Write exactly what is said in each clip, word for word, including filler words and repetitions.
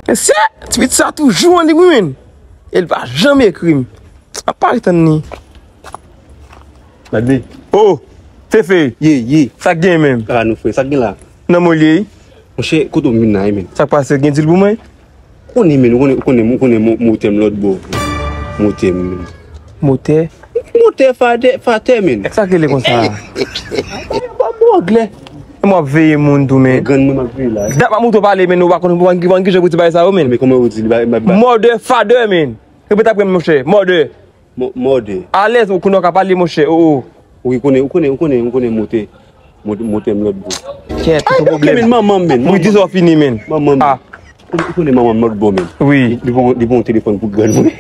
Mesye, ti pitit sa toujou annik wi menn. E l pa janm ekri m. M ap pale tann li. Gade. Oh, Fefe. Ye, ye. Sa k gen menm? A, nou frè, sa k gen la? Nan mwen l ye wi. Monchè, kote w vin la, menn? Sa k pase, gen dil pou mwen? Konnen, menn, ou konnen, ou konnen, ou konnen mo-, motè m lòt bò. Motè m, menn. Motè? Motè, fatè, fatè, menn. Sa k rele konsa? Bon, anglè. E m w ap veye moun tou, menn. Grann mwen m ap veye la. Dat m ap moute w pale, menn, ou pa konn, ou pa konn ki jan pou ti bagay sa yo, menn. Men kòman yo di li, ba, ba, ba. Mother, father, menn. Repete apre m, monchè. Mother. Mo-, mother. Alèz, ou konnen w ka pale, monchè. Oh, oh. Wi, konnen, ou konnen, ou konnen, ou konnen motè. Motè, motè m lòt bò. Kèt, ou pwoblèm. Ay, menn, manman m, menn. Wi, di sa w fini, menn. Manman m. Ah. Ou konnen manman m lòt bò, menn. Wi. Li, li pran, li pran yon telefòn pou grann mwen.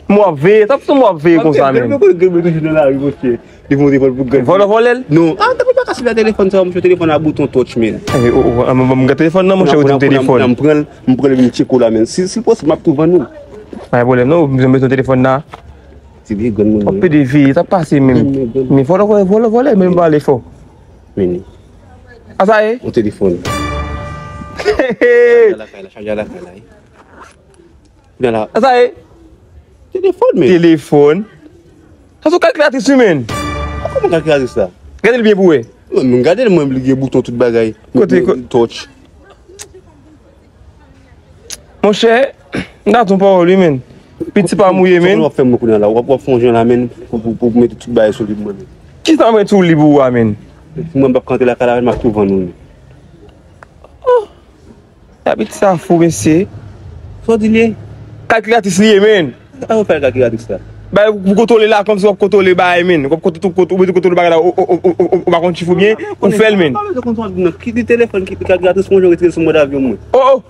M w ap veye, sa pou m w ap veye konsa, menn. Grann mwen, grann mwen toujou nan lari, monchè. Li pran yon telefòn pou grann mwen. Vòlè, vòlè l? Non. Ah, tanpri pa ka sila telefòn sa, monchè, telefòn a bouton touch, menn. Eh, oh, oh, ah, m, m, m gen telefòn nan, monchè, ou di m telefòn. N ap pran l, m pran l, m tcheke w la, menn. Si, si l posib, m ap tou vann ou. Pa gen pwoblèm, non, ou bezwen, bezwen telefòn nan. Ti vye grann moun. Ou pede veye, sa pase menm. Grann moun, grann moun. Men vòlè, vòlè, vòlè, vòlè, menm pale fò. Vini. Asa ye? Yon telefòn. Chaje a lakay la, chaje a lakay la, wi. Kounye a la. Asa ye? Telefòn, men. Telefòn? Sa se yon kalkilatris, wi, menn. Kòman kalkilatris la? Gade l byen pou wè. Mwen, mwen gade l, mwen, li gen bouton tout bagay. Kote, men, ko- touch. Monchè, m ta di yon pawòl wi, menn. Piti pa mouye, menn. Kòman w ap fè mwen kounye a la? W ap, w ap fè yon jan la, menn, pou, pou, pou mete tout bagay sou li pou mwen, menn. Kisa mwen tou li pou ou a, menn? Mwen m p ap ka antre lakay la, menn, m ap tou vann ou, menn. Oh! Sa piti sa fou, mesye. Sa w di li ye? Kalkilatris li ye, menn. Sa yo fè kalkilatris la? Bay, pou kontwole la, kòmsi w ap kontwole bagay, menn. W ap kontwole, ou bezwen kontwole bagay la, ou, ou pa konn chif oubyen, ou fè l, menn. Ou pa bezwen kontwole, non. Kite telefòn, kite kalkilatris, mwen, jan retire sou mòd avyon mwen. Oh, oh!